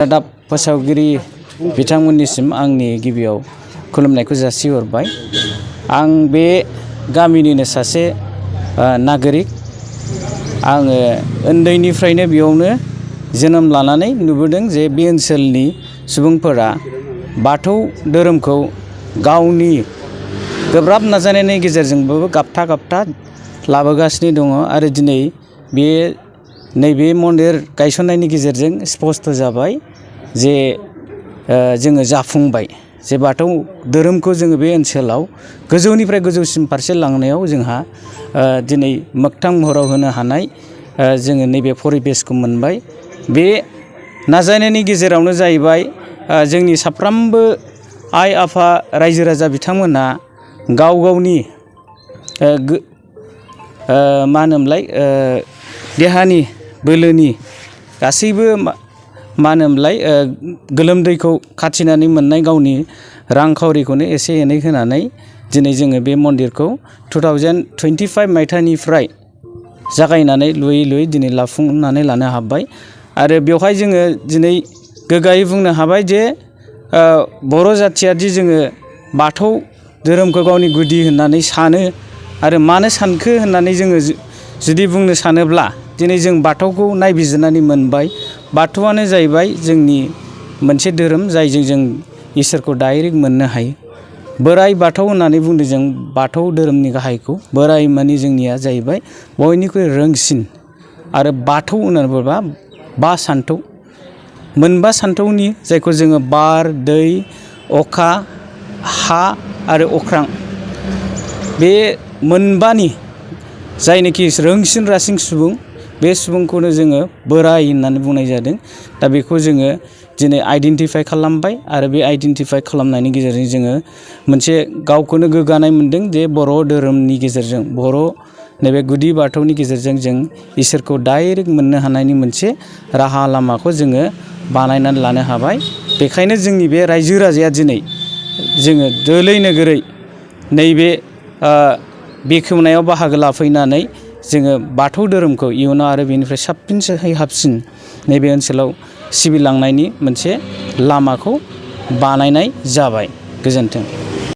रादाब फोसावगिरि बिथांमोननिसिम आंनि गिबियाव खुलुमनायखौ जासिहरबाय। आं बे गामिनिनो सासे नागरिक। आङो उन्दैनिफ्रायनो बेयावनो जोनोम लानानै नुबोदों जे बे ओनसोलनि सुबुंफोरा बाथौ धोरोमखौ गावनि गोब्राब नाजानायनि गेजेरजोंबो गाबथा गाबथा लाबोगासिनो दङ आरो दिनै बे नैबे मन्दिर गायसननायनि गेजेरजों स्पष्ट जाबाय जे जोङो जाफुंबाय जे बाथौ धोरोमखौ जोङो बे ओनसोलाव गोजौनिफ्राय गोजौसिन फारसे लांनायाव जोंहा दिनै मोगथां महराव होनो हानाय जोङो नैबे परिबेसखौ मोनबाय। बे नाजानायनि गेजेरावनो जाहैबाय जोंनि साफ्रोमबो आइ आफा रायजो राजा बिथांमोना गाव गावनि मा होनोमोनलाय देहानि बोलोनि गासैबो मा होनोमोनलाय गोलोमदैखौ खाथिनानै मोननाय गावनि रांखावरिखौनो एसे एनै होनानै दिनै जोङो बे मन्दिरखौ 2025 मायथाइनिफ्राय जागायनानै लुयै लुयै दिनै लाफुंनानै लानो हाबाय। आरो बेवहाय जोङो दिनै गोग्गायै बुंनो हाबाय जे बर' जाथियादि जोङो बाथौ धोरोमखौ गावनि गुदि होननानै सानो आरो मानो सानखो होननानै जोङो जुदि बुंनो सानोब्ला दिनै जों बाथौखौ नायबिजिरनानै मोनबाय। बाथौआनो जाहैबाय जोंनि मोनसे धोरोम जायजों जों इसोरखौ डाइरेक्ट मोननो हायो। बोराइ बाथौ होननानै बुंदों जों बाथौ धोरोमनि गाहायखौ। बोराइ माने जोंनिया जाहैबाय बयनिख्रुइ रोंसिन आरो बाथौ होननानै बुङोब्ला बा सानथौ मोनबा सानथौनि जायखौ जोङो बार दै अखा हा आरो अख्रां बे मोनबानि जायनोखि रोंसिन रासिन सुबुं बे सुबुंखौनो जोङो बोराइ होननानै बुंनाय जादों। दा बेखौ जोङो दिनै आइडेन्टिफाइ खालामबाय आरो बे आइडेन्टिफाइ खालामनायनि गेजेरजों जोङो मोनसे गावखौनो गोग्गानाय मोनदों जे बर' धोरोमनि गेजेरजों बर' नैबे गुदि बाथौनि गेजेरजों जों इसोरखौ डाइरेक्ट मोननो हानायनि मोनसे राहा लामाखौ जोङो बानायनानै लानो हाबाय। बेखायनो जोंनि बे रायजो राजाया दिनै जोङो दोलै नोगोरै नैबे बेखेवनायाव बाहागो लाफैनानै जोङो बाथौ धोरोमखौ इयुनाव आरो बेनिफ्राय साबसिननिफ्राय हामसिन नैबे ओनसोलाव सिबिलांनायनि मोनसे लामाखौ बानायनाय जाबाय। गोजोन्थों।